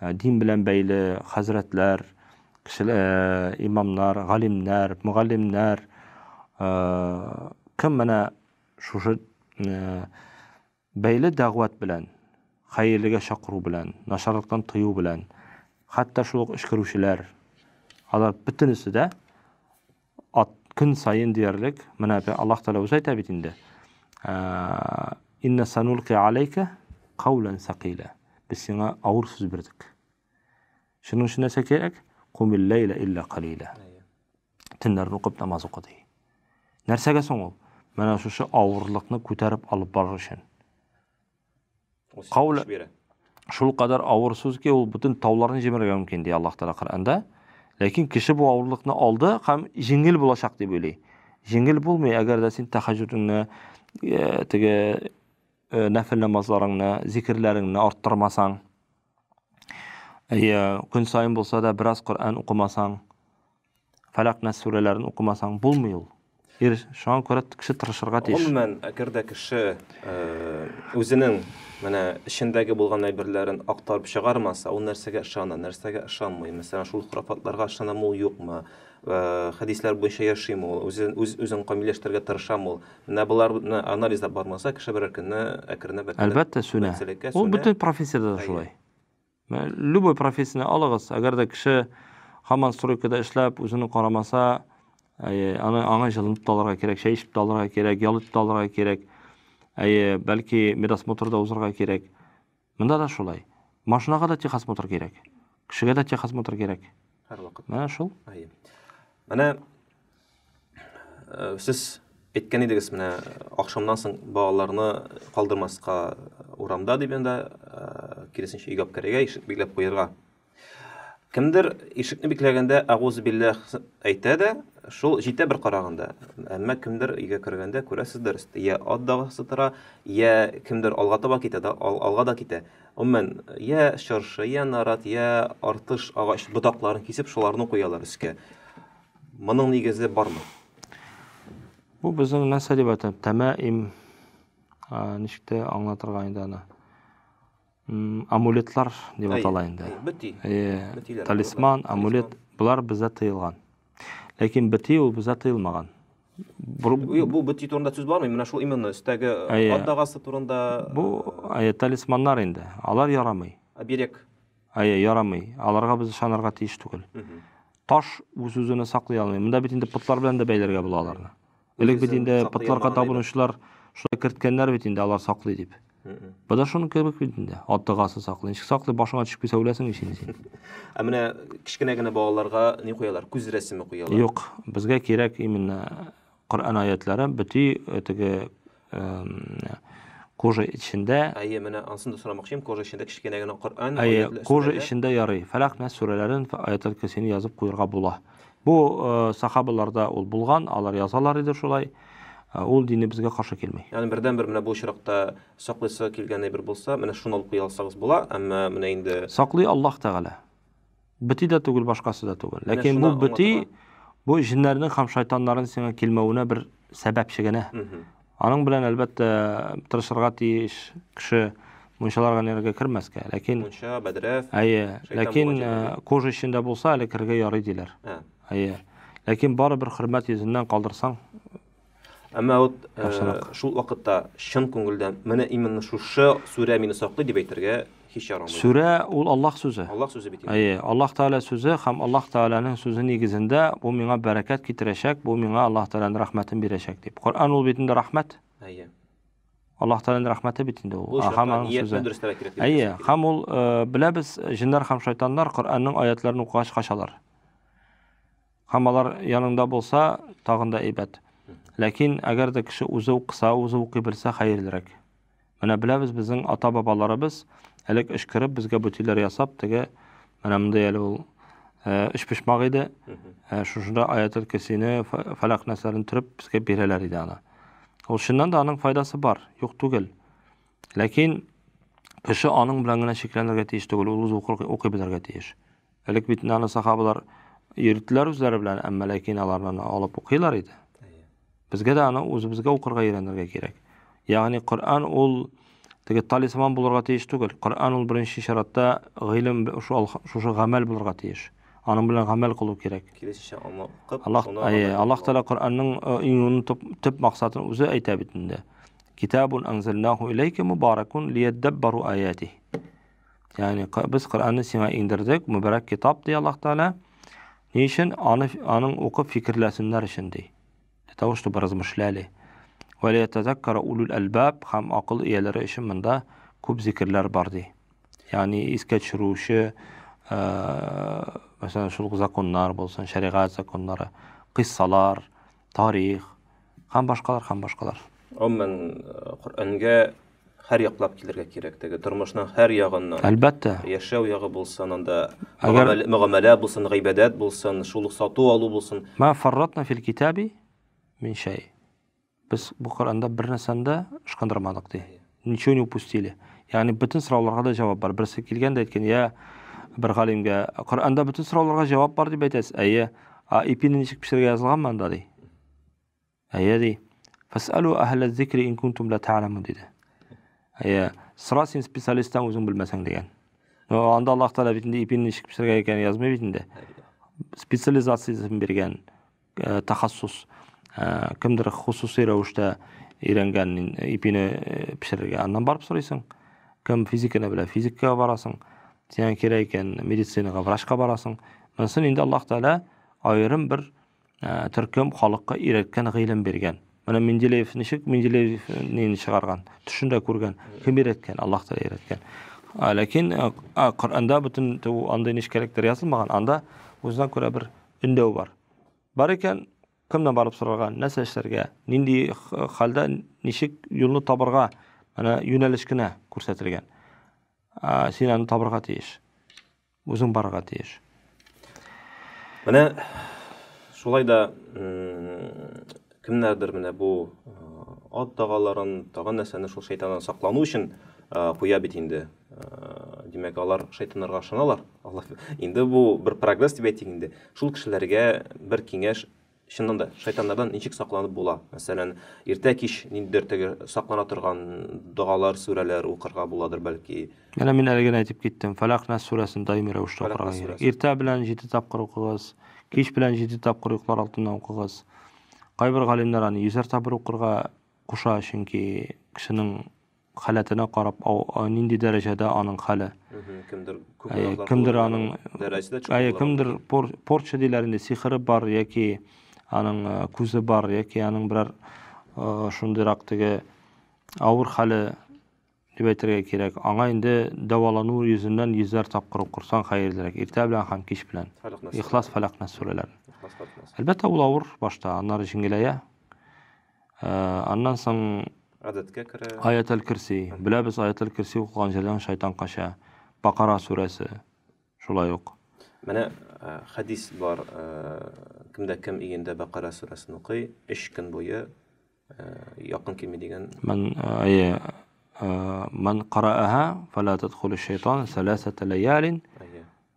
э, дин белән бәйле хәзрәтләр, кешеләр, э, имамнар, галимнәр, мөгаллимнәр, кем менә шушы бәйле дәгъват белән, хәерлегә чакыру белән, начарлыктан тыю белән, хәтта шул ук эчкерүчеләр, алар бөтенесе дә Ат көн саен диярлек, менә Аллаһ Тәгалә үзе әйтә бит инде. Инна санулки алейка каулан сакила. Без сиңа авыр сүз бирдек. Шуның өчен нәрсә кирәк? Кумил ләйлә илля калила. Төннәрен укып намаз укы ди. Нәрсәгә соң ул? Менә шушы авырлыкны күтәреп алып барыр өчен. Каул бирә. Шул кадәр авыр сүз ки, ул бөтен тауларны җимерергә мөмкин, ди Аллаһ Тәгалә Коръәндә. Ләкин кеше бу авырлыкны алды һәм җиңел булачак дип уйлый. Җиңел булмый, әгәр дә син тәһәҗҗүдеңне, э, теге э, нәфел намазларыңны, зикерләреңне арттырмасаң, әйе, көн саен булса да бераз Коръән укымасаң, Фәләк Нас сүрәләрен укымасаң булмый ул. Ир, шуңа күрә кеше тырышырга тиеш. Гомумән, әгәр дә кеше үзенең менә эчендәге булган әйберләрен актарып чыгармаса, ул нәрсәгә ышана, нәрсәгә ышанмый? Мәсәлән, шул хорафатларга ышанамы ул, юкмы? Хәдисләр буенча яшиме ул? Үзен үз үзен камилләштерергә тырышамы ул? Менә боларны анализлап бармаса, кеше берәр көнне әкренләп әкренләп Әлбәттә, сүнә. Ул бөтен профессиядә дә шулай. Любой профессияне алыгыз, әгәр дә кеше һаман стройкада эшләп, үзен карамаса, әйе, аны аңа җылынып та алырга кирәк, чәй эчеп тә алырга кирәк, ял итеп тә алырга кирәк. Әйе, бәлки медосмотр да узырга кирәк. Монда да шулай. Машинага да техосмотр кирәк. Кешегә дә техосмотр кирәк. Һәрвакыт. Менә шул. Әйе. Менә сез әйткән идегез, менә ахшамнан соң балаларны калдырмаска урамда дип инде, киресенчә өйгә алып керергә, ишек бикләп куярга. Кемдер ишекне бикләгәндә әгуз билләһ әйтә дә, шул җитә бер караганда. Әмма кемдер өйгә кергәндә күрәсездер, я ат дагасы тора, я кемдер алга таба китә дә, алга да китә. Гомумән, я чыршы, я нарат, я артыш агач ботакларын кисеп, шуларны куялар өскә. Моның нигезе бармы? Бу безнең нәрсә дип әйтәм, тәмәим, ничек тә аңлатырга инде аны. Амулетлар дип атала инде. Бөти. Талисман, амулет, болар бездә тыелган. Ләкин бөти ул бездә тыелмаган. Бу бөти турында сүз бармы? Менә шул именно өстәге ат дагасы турында. Бу талисманнар инде. Алар ярамый. Оберег. Әйе, ярамый. Аларга без ышанырга тиеш түгел. Таш үз-үзенә саклый алмый. Монда бит инде потлар белән дә бәйләргә була аларны. Элек бит инде потларга табынучылар шулай керткәннәр бит инде, алар саклый дип. Бу да шуның кебек бит инде. Ат догасы саклый. Ничек саклый, башыңа төшеп китсә үләсең ич инде син. Ә менә кечкенә генә балаларга ни куялар? Күз рәсеме куялар. Юк, безгә кирәк именно Коръән аятлары бөти теге кожа эчендә. Әйе, менә ансын да сорамакчы идем, кожа эчендә кечкенә генә Коръән Әйе, кожа эчендә ярый. Фәләк Нәс сүрәләрен, Аятел Көрсине язып куярга була. Бу сахабаларда ул булган, алар язалар иде шулай. Ул динебезгә каршы килми. Ягъни бердәнбер менә бу очракта саклыйсы килгән әйбер булса, менә шуны алып куя алсагыз була, әмма менә инде Саклый Аллаһ Тәгалә. Бөти дә түгел, башкасы да түгел. Ләкин бу бөти, бу җеннәрнең һәм шайтаннарның сиңа килмәвенә бер сәбәпче генә. Аның белән, әлбәттә, тырышырга тиеш кеше мунчаларга ниргә кермәскә. Ләкин мунча, бәдрәф. Әйе, ләкин кожа эчендә булса, әле керергә ярый диләр. Әйе. Ләкин барыбер хөрмәт йөзеннән калдырсаң, Әмма вот шул вакытта чын күңелдән менә именно шушы сүрә мине саклый дип әйтергә һич ярамый. Сүрә ул Аллаһ сүзе. Аллаһ сүзе бит. Әйе, Аллаһ Тәгалә сүзе һәм Аллаһ Тәгаләнең сүзе нигезендә бу миңа бәрәкәт китерәчәк, бу миңа Аллаһ Тәгаләнең рәхмәтен бирәчәк дип. Коръән ул бит инде рәхмәт. Әйе. Аллаһ Тәгаләнең рәхмәте бит инде ул. Һәм аның сүзе. Әйе, һәм ул беләбез, җеннәр һәм шайтаннар Коръәннең аятларын укыгач качалар. Һәм алар яныңда булса, тагын да әйбәт. Ләкин әгәр дә кеше үзе укыса, үзе укый белсә, хәерлерәк. Менә беләбез, безнең ата-бабаларыбыз элек өшкереп, безгә бөтиләр ясап, теге менә мондый әле ул өчпочмак иде. Шушында аятел көрсине, фәләк нәрсәләрен төреп безгә бирәләр иде аны. Ул чыннан да аның файдасы бар, юк түгел. Ләкин кеше аның белән генә чикләнергә тиеш түгел, ул үзе укый белергә тиеш. Элек бит аны сахабалар йөрттеләр үзләре белән, әмма ләкин алар аны алып укыйлар иде. Безгә дә аны үзебезгә укырга өйрәнергә кирәк. Ягъни Коръән ул теге талисман булырга тиеш түгел. Коръән ул беренче чиратта гыйлем, шушы гамәл булырга тиеш. Аның белән гамәл кылу кирәк. Киресенчә аны укып, Аллаһ, Аллаһ Тәгалә Коръәннең иң төп максатын үзе әйтә бит инде. Китабун анзалнаху иләйкә мубаракун лияддаббару аятих. Ягъни без Коръәнне сиңа иңдердек, мөбарәк китап ди Аллаһ Тәгалә. Ни өчен? Аны аның укып фикерләсеннәр өчен ди. Для того, чтобы размышляли. Ва лиятазаккара улул әлбаб һәм акыл ияләре өчен монда күп зикерләр бар ди. Ягъни искә төшерүче, мәсәлән, шул законнар булсын, шәригать законнары, кыйссалар, тарих һәм башкалар, һәм башкалар. Гомумән, Коръәнгә һәр яклап килергә кирәк, теге тормышның һәр ягыннан. Әлбәттә. Яшәү ягы булсын, анда мөгамәлә булсын, гыйбадәт булсын, шул ук сату алу булсын. Ма фарратна фил китаби мин шәй. Без бу Коръәндә бер нәрсәне дә ышкындырмадык ди. Ничего не упустили. Ягъни бөтен сорауларга да җавап бар. Берсе килгән дә әйткән, я бер галимгә, Коръәндә бөтен сорауларга җавап бар дип әйтәсез. Әйе. А ипине ничек пешерергә язылганмы анда ди. Әйе, ди. Фәсәлү әһлә зикри ин кунтум ла та'ламун диде. Әйе, сора син специалисттан үзең белмәсәң дигән. Но анда Аллаһ Тәгалә бит инде ипине ничек пешерергә икәнен язмый бит инде. Специализациясен биргән, э, тахассус. Э, кемдер хосусый рәвештә өйрәнгән ипине э, пешерергә. Аннан барып сорыйсың. Кем физиканы белә, физикага барасың. Сиңа кирәк икән, медицинага, врачка барасың. Монысын инде Аллаһ Тәгалә аерым бер төркем халыкка өйрәткән, гыйлем биргән. Менә Менделеев ничек Менделеев нини чыгарган, төшендә күргән, кем өйрәткән? Аллаһ Тәгалә өйрәткән. Ләкин Коръәндә бөтен андый нечкәлекләр язылмаган, анда үзенә күрә бер өндәү бар. Бар икән, кемнән барып сорарга, нәрсә эшләргә, нинди хәлдә ничек юлны табарга, менә юнәлеш кенә күрсәтелгән. Син аны табарга тиеш. Үзең барырга тиеш. Менә шулай да кемнәрдер менә бу ат дагаларын, тагын нәрсәне шул шайтаннан саклану өчен куя бит инде. Димәк, алар шайтаннарга ышаналар. Инде бу бер прогресс дип әйтик инде. Шул кешеләргә бер киңәш Чыннан да, шайтаннардан ничек сакланып була? Мәсәлән, иртә-кич ниндидер теге саклана торган догалар, сүрәләр укырга буладыр бәлки. Менә мин әле генә әйтеп киттем, Фәләкъ Нас сүрәсен даими рәвештә укырга кирәк. Иртә белән җиде тапкыр укыгыз, кич белән җиде тапкыр йоклар алдыннан укыгыз. Кайбер галимнәр аны йөзәр тапкыр укырга куша, чөнки кешенең халәтенә карап, нинди дәрәҗәдә аның хәле. Кемдер күп кемдер аның әйе, кемдер порча диләр инде, сихере бар яки аның күзе бар яки аның берәр шундыйрак теге авыр хәле дип әйтергә кирәк. Аңа инде дәвалану йөзеннән йөзәр тапкыр укырсаң хәерлерәк. Иртә белән һәм кич белән. Ихлас, Фәләк, Нас сүрәләрен. Әлбәттә, ул авыр башта, аннары җиңеләя. Аннан соң гадәткә керә. Аятел Кирси. Беләбез, Аятел Кирси укыган җирдән шайтан кача. Бакара сүрәсе шулай ук. Менә хәдис бар, кемдә кем өендә Бакара сүрәсен укый, 3 көн буе якын килми дигән. Мин әйе, ман карааха фала тадхулу шайтан саласата лаялин.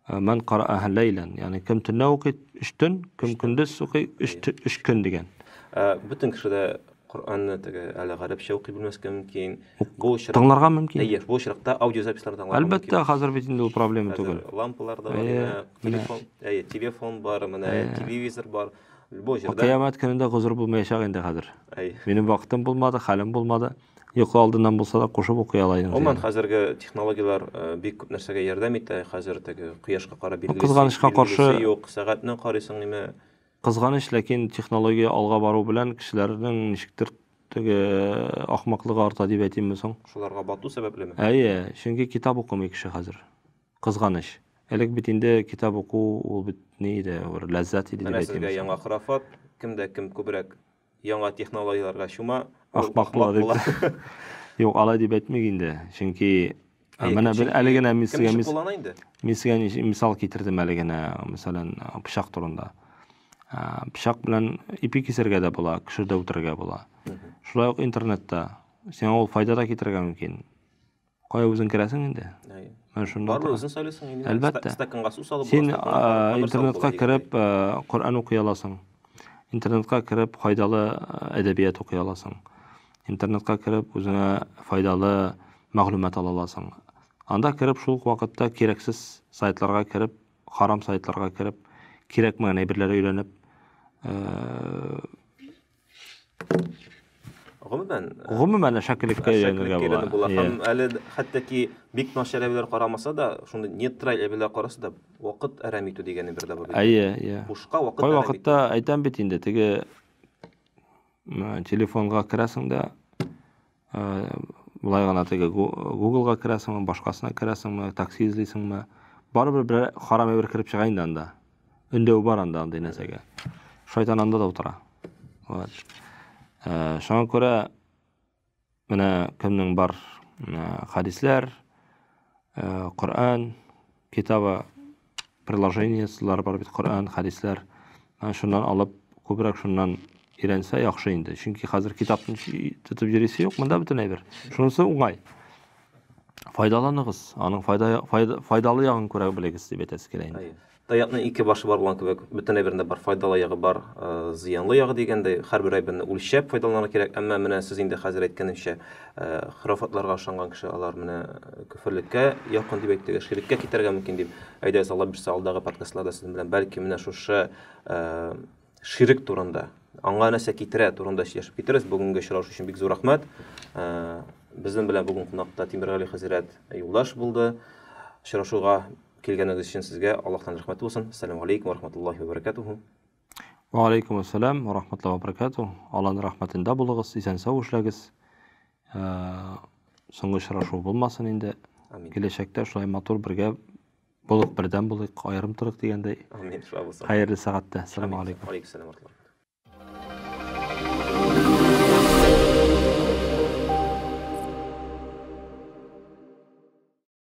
Ман карааха ләйлән, ягъни кем төнлә укый 3 төн, кем көндез укый 3 көн дигән. Бөтен кеше дә Коръәнне теге әле гарәпчә укый белмәскә мөмкин. Бу очрак тыңларга мөмкин. Әйе, бу очракта аудиозаписьларны тыңларга мөмкин. Әлбәттә, хәзер бит инде ул проблема түгел. Лампалар да бар, телефон, әйе, телефон бар, менә телевизор бар. Любой җирдә. Кыямәт көнендә гозер булмаячак инде хәзер. Минем вакытым булмады, хәлем булмады. Йокы алдыннан булса да кушып укый ала идең. Гомумән, хәзерге технологияләр бик күп нәрсәгә ярдәм итә. Хәзер теге кояшка карап билгесе, кызганычка каршы юк, сәгатьне карыйсың име. Кызганыч, ләкин технология алга бару белән кешеләрнең ничектер теге ахмаклыгы арта дип әйтимме соң? Шуларга бату сәбәплеме? Әйе, чөнки китап укымый кеше хәзер. Кызганыч. Элек бит инде китап уку ул бит ни иде, бер ләззәт иде дип әйтимме. Менә сезгә яңа хорафат, кемдә кем күбрәк яңа технологияләргә чума, ахмак була дип. Юк, алай дип әйтмик инде. Чөнки менә бер әле генә мин сезгә мин сезгә мисал китердем әле генә, мәсәлән, пычак турында. Пычак белән ипи кисәргә дә була, кеше дә үтерергә була. Шулай ук интернетта сиңа ул файда да китерергә мөмкин. Кая үзең керәсең инде? Әйе. Менә шунда. Барыбер үзең сайлыйсың инде. Әлбәттә. Стаканга су салып Син интернетка кереп Коръән укый аласың. Интернетка кереп файдалы әдәбият укый аласың. Интернетка кереп үзеңә файдалы мәгълүмат ала аласың. Анда кереп шул ук вакытта кирәксез сайтларга кереп, харам сайтларга кереп, кирәкмәгән әйберләр өйрәнеп, Гомумән, гомумән әшәкелеккә өйрәнергә була. була. Һәм әле хәтта ки бик начар әйберләр карамаса да, шундый нейтраль әйберләр караса да, вакыт әрәм итү дигән әйбер дә бар. Әйе, әйе. Бушка вакыт Кай вакытта әйтәм бит инде, теге телефонга керәсең дә, болай гына теге Google-га керәсеңме, башкасына керәсеңме, такси эзлисеңме, барыбер бер харам әйбер кереп чыга инде анда. Өндәү бар анда андый нәрсәгә. Шайтан анда да утыра. Вот. Э, шуңа күрә менә кемнең бар хадисләр, э, Коръән, китабы, приложениеләр бар бит, Коръән, хадисләр. Шуннан алып, күбрәк шуннан өйрәнсә яхшы инде. Чөнки хәзер китапны тотып йөрисе юк, монда бөтен әйбер. Шунысы уңай. Файдаланыгыз, аның файда, файда, файдалы ягын күрә белегез дип әйтәсе килә инде. Таякның ике башы бар булган кебек, бөтен әйберендә бар файдалы ягы бар, э, зыянлы ягы дигәндәй, һәрбер әйберне үлчәп файдаланырга кирәк. Әмма менә сез инде хәзер әйткәнемчә, э, хорафатларга ышанган кеше алар менә э, көферлеккә якын дип әйттегез, ширеккә китәргә мөмкин дип. Әйдәгез, Алла бирсә, алдагы подкастларда сезнең белән бәлки менә шушы ширек турында, аңа нәрсә китерә турында сөйләшеп китербез. Бүгенге очрашу өчен бик зур рәхмәт. Безнең белән бүген кунакта Тимергали хәзрәт Юлдаш булды. Очрашуга килгәнегез өчен сезгә Аллаһтан рәхмәт булсын. Ассаламу алейкум ва рахматуллахи ва баракатуху. Ва алейкум ассалам ва рахматуллахи ва баракатуху. Аллаһның рәхмәтендә булыгыз, исән-сау эшләгез. Соңгы очрашу булмасын инде. Амин. Киләчәктә шулай матур бергә булып, бердәм булыйк, аерым торыйк дигәндәй. Амин, шулай булсын. Хәерле сәгатьтә. Ассаламу алейкум. Алейкум ассалам.